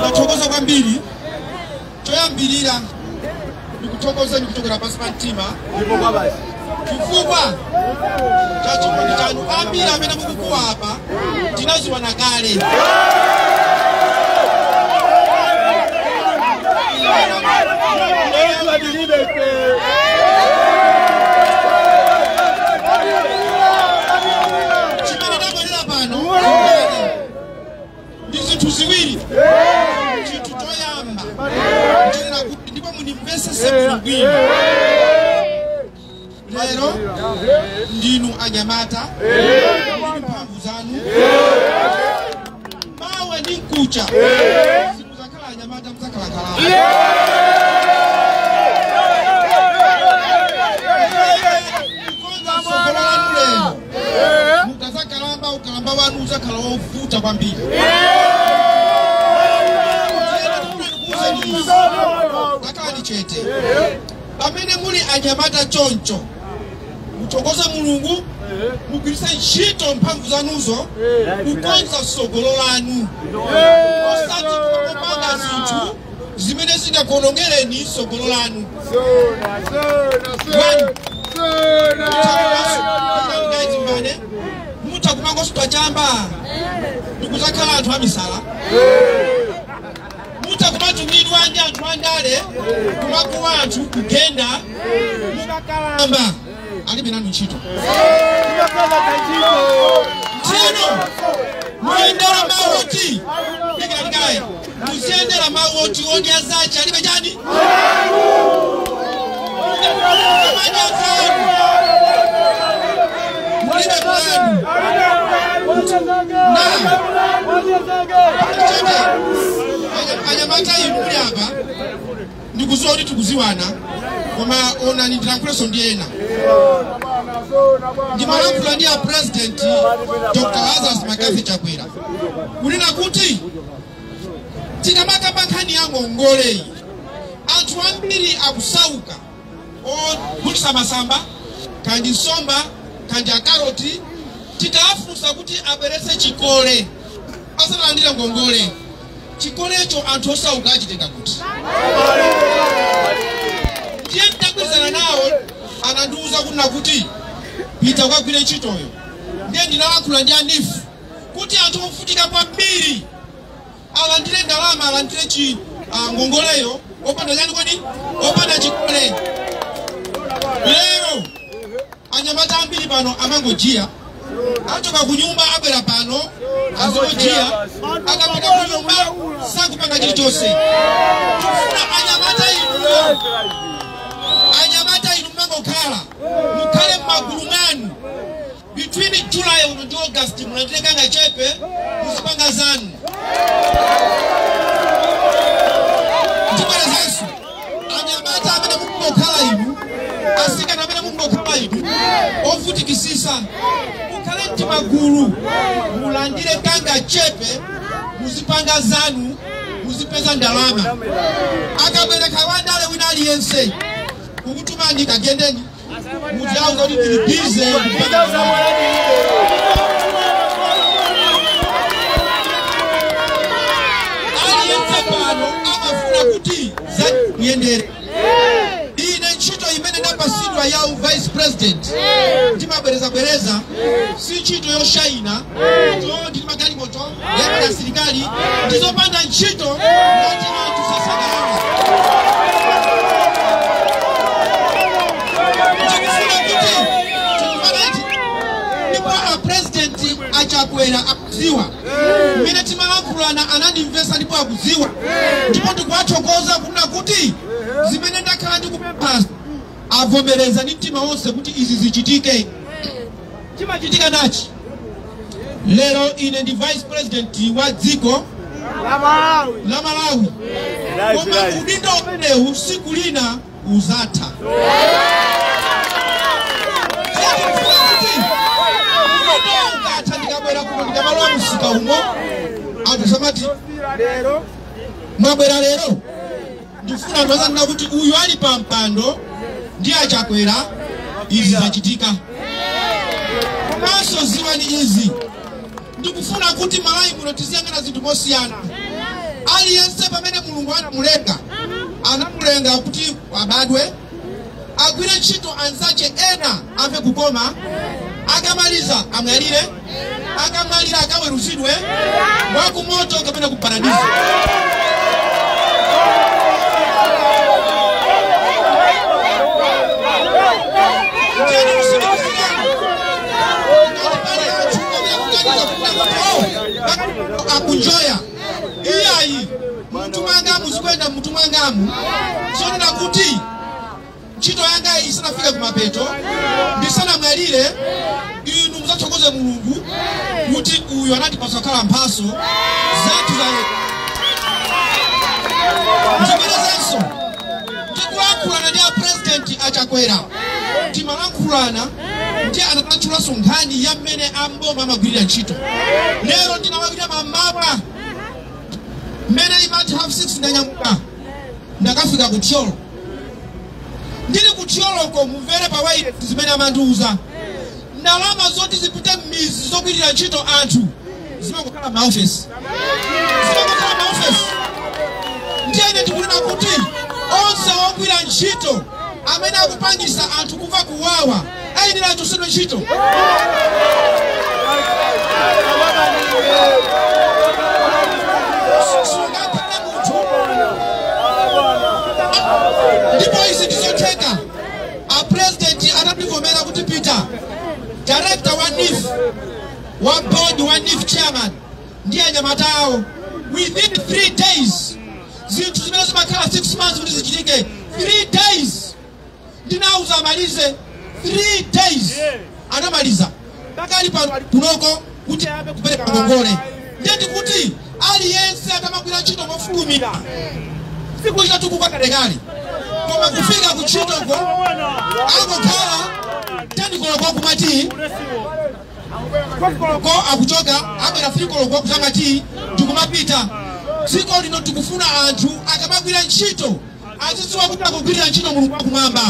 Nathokoza kwambiri choyambirira ndikuthokozeni kuchokera pansi pa mtima chifukwa cha chikondi chanu. Ambiri amene mukukuwa apa tinaziwana kale. Chimene ndabwerera pano ndi zinthu ziwiri. Chinthu choyamba ndinena kuti ndipo mundimvetsetse bwino. Lero ndinu anyamata, ndinu mphamvu zanu. inu mawa ndi mkucha simuzakhala anyamata, muzakhala nkhalamba. Kukonza tsogolo lanu lero, mukazakalamba, ukalamba wanu uzakhala wovuta kwambiri. Takhalani chete pamene muli anyamata choncho, muthokoze Mulungu, mugwiritse ntchito mphamvu zanuzo kukonza tsogolo lanu, osati kupanga zinthu zimene zingakuonongereni tsogolo lanu. Mane mutha kumangosutwa chamba ndikuzakhala anthu amisala, mutha kumatumidwa ndi anthu andale kumakuwa anthu kugenda, mukakalamba alibe nanu ntchito. Tino muyendera mawu oti dikiralikaye, muziyendera mawu oti odya zace alibe chani. Amadya zanu mulibe mlandu. Na chete anyamata inu muli apa, ndikuziwa kuti tikuziwana, koma onani, ndilankhulenso ndi ena. Ndimalankhula ndi a President Dr. Lazarus McCarthy Chakwera kunena kuti tikamakamba nkhani ya ngongoleyi, anthu ambiri akusauka, ogulitsa masamba kandi nsomba kandi akaroti. Tikafunsa kuti abweretse chikole asanalandire ngongole, chikolecho anthu osauka achitenga kuti? Ndiye nditagwirizana nawo, anandiwuza kunena kuti pita ukagwire ntchitoyo. Ndiye ndinalankhula ndi a NEEF kuti anthu ovutika kwambiri alandire ndalama, alandire chi ngongoleyo opanda chani kodi? Opanda chikole. Lero anyamata ambiri pano amangojiya, achoka kunyumba abwera pano azingojiya, akapita kunyumba sakupanga chilichonse. Tikufuna anyamata inuyo, anyamata inu mumangokhala, mukhale m'magulu mwanu. Between July uno ndi August mulandire kanga chepe, muzipanga zanu. Ndibwerezanso, anyamata amene mukungokhala inu, asikana amene mukungokhala inu ovutikisisa, mukhale mtimagulu, mulandire kanga chepe, muzipanga zanu, muzipeza ndalama. Akabwereka wandale wina aliyense kukutumani kagendeni, mutiauza kuti tili busy kupanga ndalama. Aliyense pano amafuna kuti zakuyendere. Ine ntchito imene ndapasidwa ya vice president, ndimabwerezabwereza, si ntchito yoshayina to ndili magalimoto yapata asilikali, ndizopanda ntchito ngati anthu sasangalala. Tikufuna kuti tikufana iti, ndipo a President Achakwera akudziwa mmene timalankhulana, anandimvesa ndipo akudziwa, ndipo ndikuwathokoza kunena kuti zimene ndakhala ndikupemphazo avomereza ndi mtima wonse kuti izi zichitike. Chimachitika nachi: lero ine ndi vice president wa dziko la Malawi, koma udindo umenewu siku lina uzatha. Tikufuna kuti udindo ukatha, ndikabwera kuno, ndikamalowa msika umo, anthu samati mwabwera lero. Ndifuna anthu azanena kuti uyu ali pa mpando ndi Achakwera, izi zachitika. Komanso ziwani izi, ndikufuna kuti Malawi muno tiziyang'ana zinthu mosiyana. Aliyense pamene Mulungu anamulenga, anamulenga kuti abadwe, agwire ntchito, anzache ena amve kukoma, akamaliza amwalire, akamwalira akaweruzidwe wakumoto kapena ku paradiso. Tiyeni kusimikizirana ngati pali anthu amene akuganiza kunena kuti oh, akunjoya, iyayi. Mutu mwangamu zikuyenda, mutu mwangamu zonena kuti ntchito yanga isanafike kumapeto, ndisanamwalire, inu mudzathokoze. Tithokoze Mulungu kuti uyu anatipasa kukhala mphaso zathu za yetu. Tibwerezenso tikulankhulana ndi a president aChakwera, timalankhulana ndi anatchulanso nkhani ya mmene amboma amagwirira ntchito. Lero ndinawapita mammawa mmene imati 6:30, ndanyamuka ndakafika ku Thyolo. Ndili ku Thyoloko, mumvere pa wailesi zimene amandiuza: ndalama zoti zipite m'mizi zogwirira ntchito anthu zimangokhala maofesi, zimangokhala maofesi. Ndiye ndikunena kuti onse ogwira ntchito amene akupangisa anthu kumva kuwawa ayenera achotsedwe ntchito. Sungakhale munthu. Ndipo izi ndizotheka. A president atativomera kuti pita director wa NEEF, wa board wa NEEF, chairman ndi anyamata awo, within 3 days, zinthu zimene zimakhala 6 months kuti zichitike, 3 days. Ndinauza amalize 3 days, anamaliza. Pakali pano ali kunoko kuti ayambe kupereka ngongole. Ndiye ndikuti aliyense atamagwira ntchito mofulumira, sikuchita tukuka kalekale, koma kufika kuntchitoko angokhala 10 koloko kumati ko akuchoka, abwera 3 koloko kusamati ndikumapita. Dziko lino tikufuna anthu akamagwira ntchito azidziwa kuti akugwirira ntchito Mulungu wakumwamba.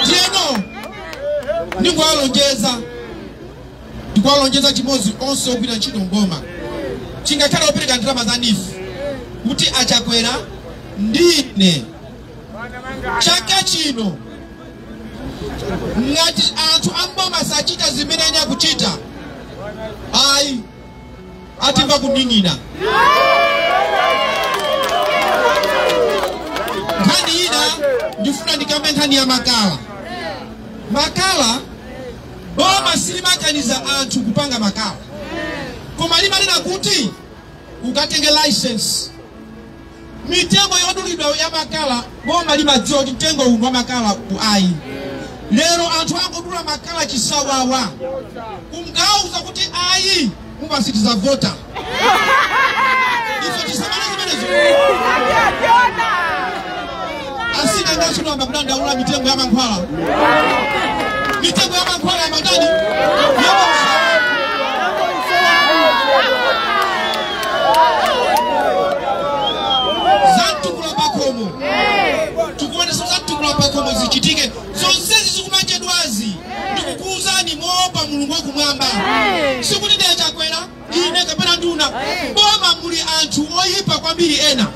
Ndiyeno ndikuwalonjeza chimodzi onse ogwira ntchito mboma, chingakhale opereka ndalama za NEEF, kuti aChakwera ndine chaka chino, ngati anthu amboma sachita zimene ayenera kuchita, ayi, atimva kuning'ina. Nkhani ina ndifuna ndikambe nkhani ya makala. Makala, boma silimakaniza anthu kupanga makala, koma limanena kuti ukatenge license. Mitengo yodulidwa ya makala, boma limadziwa kuti mtengo uno wa makala ku ayi. Lero anthu angodula makala chisawawa, kumgauza kuti ayi, mupasitiza vota. Ife tisamale zimenezo. Asing'anga kudandaula mitengo ya mankhwala, mitengo ya mankhwala ya matani ya mankhwala. Zamtukula pakhomo, tikuonesa zamtukula pakhomo zichitike. Zonsezi zikumachedwazi, ndikukuuzani moopa Mulungu wakumwamba, sikuti ndiye Chakwera ine kapena nduna. Boma muli anthu oyipa kwambiri ena.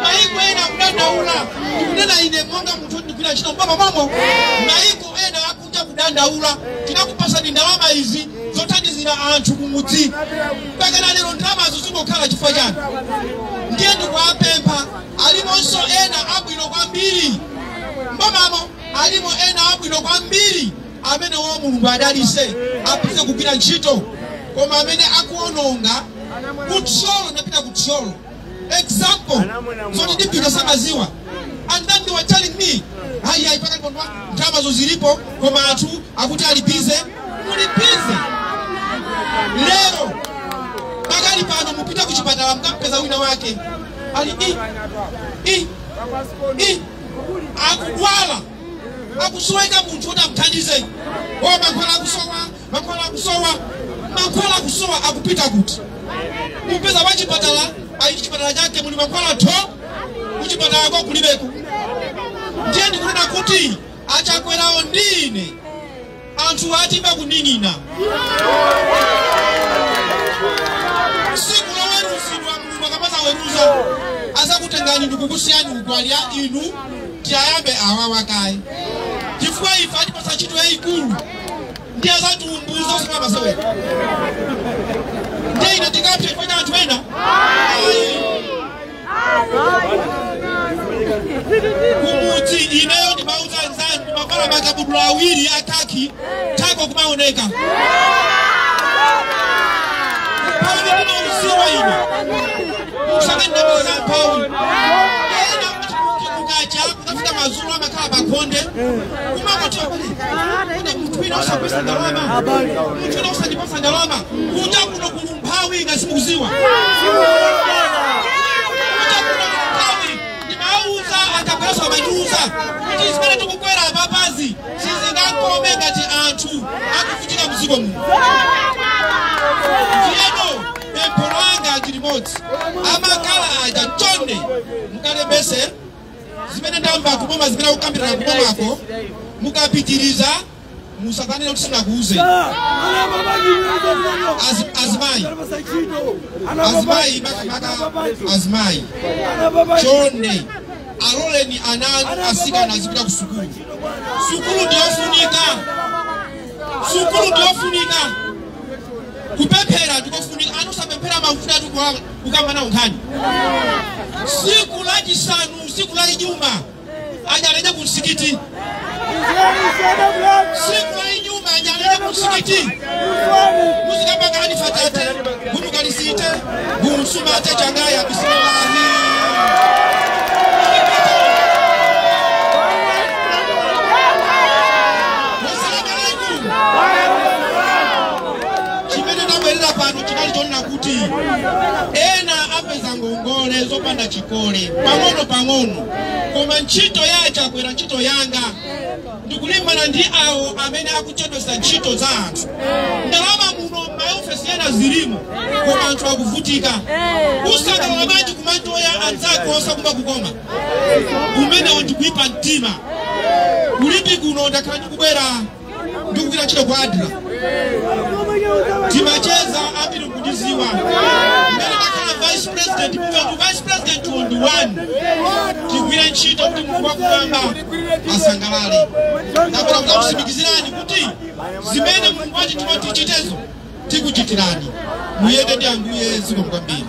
Maiko ena kudandaula, ndikunena ine monga munthu ndigwira ntchito mboma momo, maiko ena akunja kudandaula, tinakupasani ndalama izi zothandizira anthu kumudzi, mpaka na lero ndalamazo zingokhala. Chifukwa chani? Ndiye ndikuwapempha, alimonso ena abwino kwambiri mbomamo, alimo ena abwino kwambiri amene wo Mulungu adalise apite kugwira ntchito, koma amene akuononga kuThyolo, ndapita kuThyolo, example zoti ndipita samaziwa. And then they were telling me, hayi hayi, pakati pano ndalamazo zilipo, koma anthu akuti alipize. Mulipize lero. Pakali pano mupita kuchipatala, mukampeza wina wake ali i i i akudwala, akusoweka munthu kuti amuthandize. O, mankhwala akusowa, mankhwala akusowa, mankhwala akusowa, akupita kuti? Mupeza wachipatala ali chipatala chake muli mankhwala tho, kuchipatalako kulibeko. Ndiye ndikunena kuti aChakwerawo ndine anthu atimba kuning'ina. Tsiku loweruzidwa, Mulungu akamaza weruza, azakutengani ndikukusiyani ukwalya inu. Tiyayambe awawa kaye, chifukwa ife atipasa ntchito yayikulu, ndiye azatiumbuza osema masewera. Ndiye ine ndikapsa chifukwa cha anthu ena? Ayi. Kumudzi ineyo ndimauza anzanu, ndimavala makabudula awiri akaki tako kumaoneka pamene ndimauza. Ndikuziwa ine musangendamiza mphawi ena kukacha kukafika mazulu amakhala pakhonde kumangoti kuti munthu wina usagwisa ndalama, munthu wina usandipasa ndalama. Kunja kuno kuli umphawi ngati simukuziwa, kunja kuno kuli umphawi. Ndimawuza akabweraso amandiuza kuti zimene tikukwera apapazi sizingakome ngati anthu akuvutika mdziko muno. Ndiyeno pempho langa ndi limodzi, amakala aja chonde mukalembese. Zimene ndamva kuboma, zimene akukambirana kubomako, mukapitiriza musakanene kuti sinakuuze. Azimayi, azimayi, makamaka azimayi, chonde aloleni ana anu asikana azipita ku sukulu. Sukulu ndiyofunika, sukulu ndiyofunika, kupemphera ndikofunika. Anu usapemphera mafuta kukamba nawo nkhani. Siku lachisanu, siku la Ijumaa anyalete ku msikiti, siku la Ijumaa anyalete ku msikiti muzikambangani fatate bunukalisite bunsumate changaya bismillahi. Wassalamu alaikum. Chimene ndabwerera pano chinali chonena kuti ena apeza ngongole zopanda chikole pang'ono pang'ono, koma ntchito ya Chakwera, ntchito yanga ndikulimbana ndi awo amene akuchedwesa ntchito za anthu. Ndalama muno maofesi ena zilimo, koma anthu akuvutika. Usangalala bwanji kumantoya anzako osakumba kukoma? Umenewo ndikuipa mtima. Kulipi kuno ndakhala ndikubwera ndikugwira ntchito kwa ADRA, timacheza ambiri nkudiziwa mmene ndakhala vice president. Muve vice president ndi one, tigwire ntchito kuti Mulungu wakumwamba asangalale. Ndapera kuti akusimikizirani kuti zimene Mulungu wachituma tichitezo tikuchitirani. Muyende ndi Ambuye. Zikomo kwambiri.